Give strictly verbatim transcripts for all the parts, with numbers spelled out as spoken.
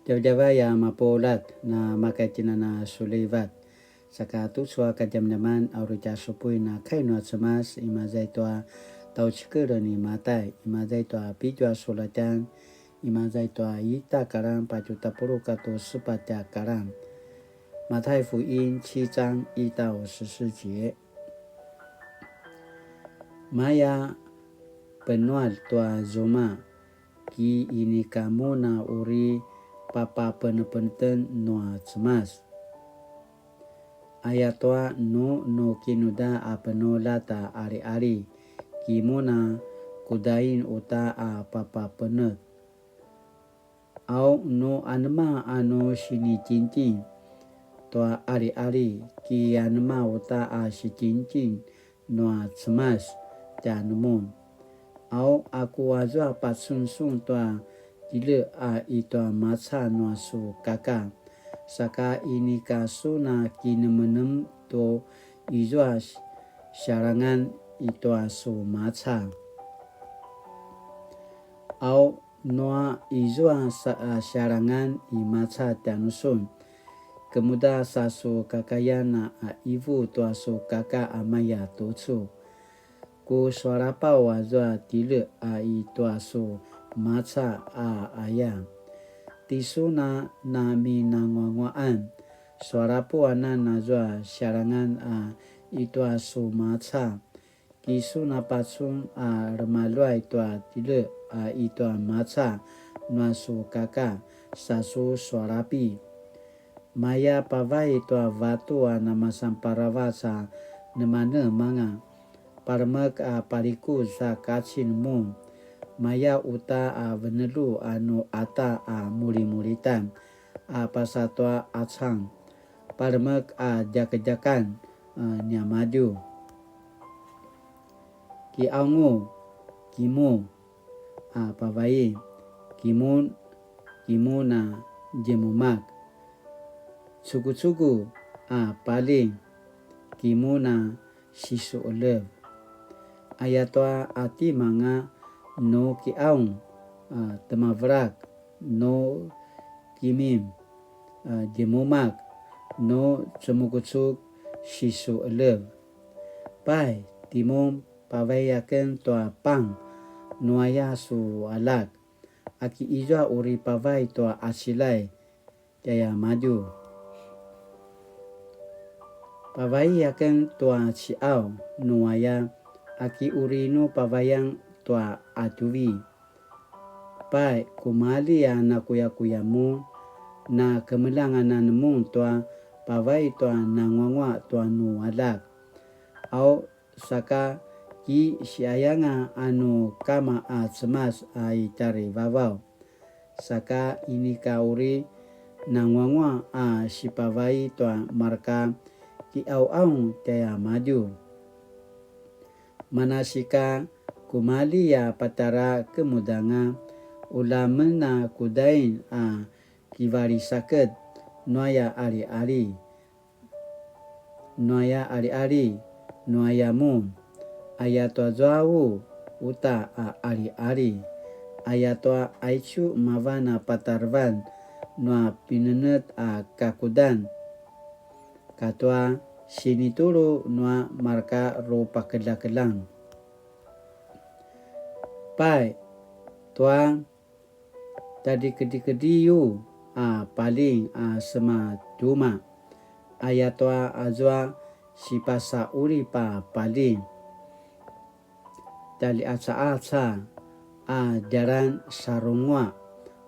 Djavadjavay a mapuljat, na maka tjinana sulivat. Saka tucu a kadjamadjaman a uri tja supuin a kai nua Cemas, imaza i tua tjaucikel ni Matai, imaza i tua pitju a sulatjan, imaza i tua ita karan patju tapuluq katua sepatj a karan. 马太福音七章一到十四节。 Maya penual tua zuma, ki inika mun a uri papapenepeneten nua Cemas. Ayatua nu, nu kinuda a penuljat a aliali, ki mun a kudain uta a papapenet. Au nu anema a nu sinitjingtjing tua aliali, ki anema uta a sitjingtjing nua Cemas tjanumun. Au aku azua pacun sun tua tile a i tua maca nua su kaka, saka inika sun a kinemenem tu izua sialangan i tua su maca. Au nua izua sa-, a, sialangan i maca tjanusun, kemuda sa su kakayan a, a ivu tua su kaka a maya tucu. Ku sualapaw azua tile a i tua su maca a aya. Tisun a naminanguanguaan, sualapu anan azua sialangan a i tua su maca. Ki sun a pacun a lemaluay tua tile a i tua maca nua su kaka sa su sualapi. Maya pavay tua vatu a namasan paravac a nemanemanga. Palemek a palikuz sa kacin mun. Maya uta a venelu a nu ata a mulimulitan a pasa tua acang. Palemek a djakedjakan, a, niamadju. Kiaungu, kimu, a, pavai, kimun, kimun a djemumak. Cukucuku, a, paling, kimun a sisu'elev. Ayatua a timanga nu kiaung, a, temavelak, nu kimim, a, djemumak, nu cemukucuk sisu'elev. Pai, timun pavai aken tua pang, nuaya su alak, aki izua uri pavai tua asilay, tjaiamadju. Pavai aken tua ci'aw, nuaya, aki uri nu pavayang tua 'atjuvi. Pai, kumali a nakuyakuya mun, na kemeljang anan mun tua pavai tua nanguangua tua nu alak. Au saka ki siayanga a nu kama a Cemas a i tjarivavaw. Saka inika uri nanguangua a sipavai tua marka ki'au'aung tjaiamadju. Manasika kumali a patjara kemudanga, ula men a kudain a kivalisaked nuaya aliali, nuaya aliali, nuaya mun, ayatua zuau uta a aliali, ayatua aicu mavan a patarevan nua pinenet a kakudan, katua sinitulu nua marka rupakeljakeljang. Pai, tua tjadikedikediyu a paling a sema tjuma, ayatua azua sipasa'ulip a paling, tjalja'aca'aca a djalan sarungua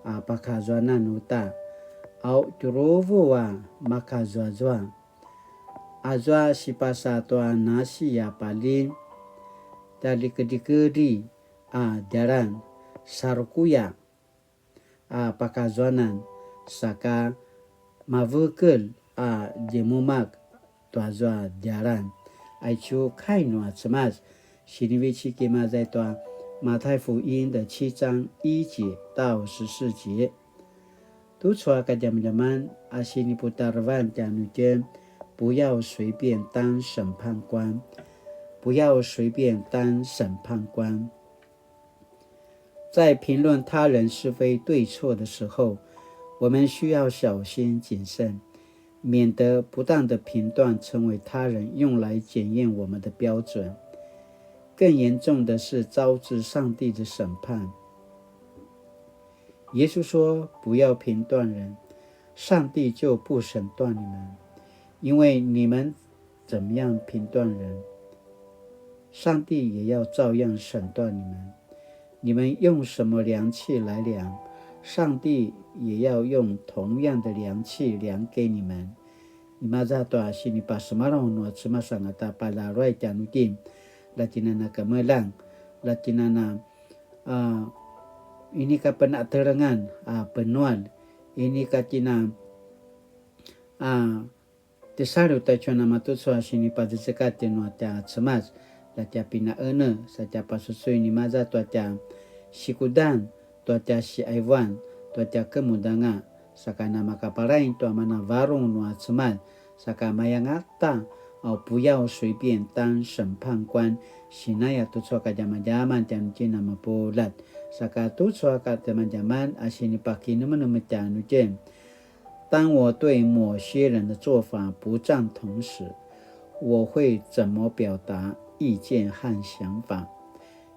a pakazuanan uta, au tjuruvu a makazuazua. Azua sipasa tua nasi a paling, tjadikedikedi a djalan sarukuya a pakazuanan, saka mavekel a djemumak tuazua djalan. Aicu kai nua Cemas, sinivecik imaza i tua 马太福音的七章一节到十四节。 Tucu a kadjamadjaman a siniputarevan tjanuitjen, 不要随便当审判官，不要随便当审判官。在评论他人是非对错的时候，我们需要小心谨慎，免得不当的评断成为他人用来检验我们的标准，更严重的是招致上帝的审判。耶稣说：“不要评断人，上帝就不审断你们，因为你们怎么样评断人，上帝也要照样审断你们。你们用什么量器来量，上帝也要用同样的量器量给你们。”Imaza tua sinipasemalaw nua Cemas angata palaruay tjanuitjen, la tjinana kemeljang, la tjinana, a, inika penatelengan, a, penual, inika tjina, a, Tisalu ta tjuna matucu a sinipazecekati nua tja Cemas, la tja pinaene, sa tja pasusuin imaza tua tja sikudan, tua tja siaivan, tua tja kemudanga, saka namakapalain tua mana varung nua Cemas, saka mayangata, a, 不要随便当审判官, sinaya tucu a kadjamadjaman tjanuitjen a mapuljat, saka tucu a kadjamadjaman a sinipakinemenem tjanuitjen. 当我对某些人的做法不赞同时，我会怎么表达意见和想法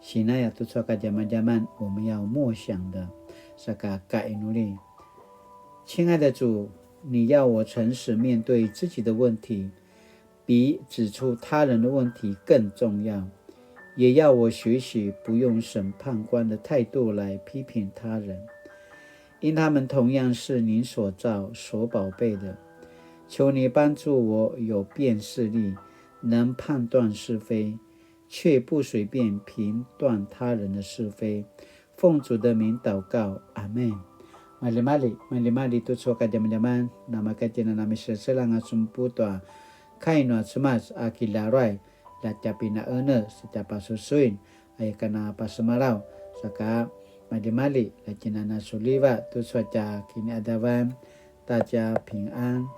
？Sinaya tucu a kadjamadjaman 我们要默想的, saka kainuli. 亲爱的主，你要我诚实面对自己的问题， 比指出他人的问题更重要，也要我学习不用审判官的态度来批评他人，因他们同样是您所造、所宝贝的。求你帮助我有辨识力，能判断是非，却不随便评断他人的是非。奉主的名祷告，阿们。Maljimalji, maljimalji tucu a kadjamadjaman, namakatjina namiseselang a sumpu tua kai nua Cemas a kilaruay, la tja pinaene, sa tja pasusuin, aya kana pasemalaw, saka maljimalji, la tjinana suliva, tucu a tja kiniadavan, ta tja pingan.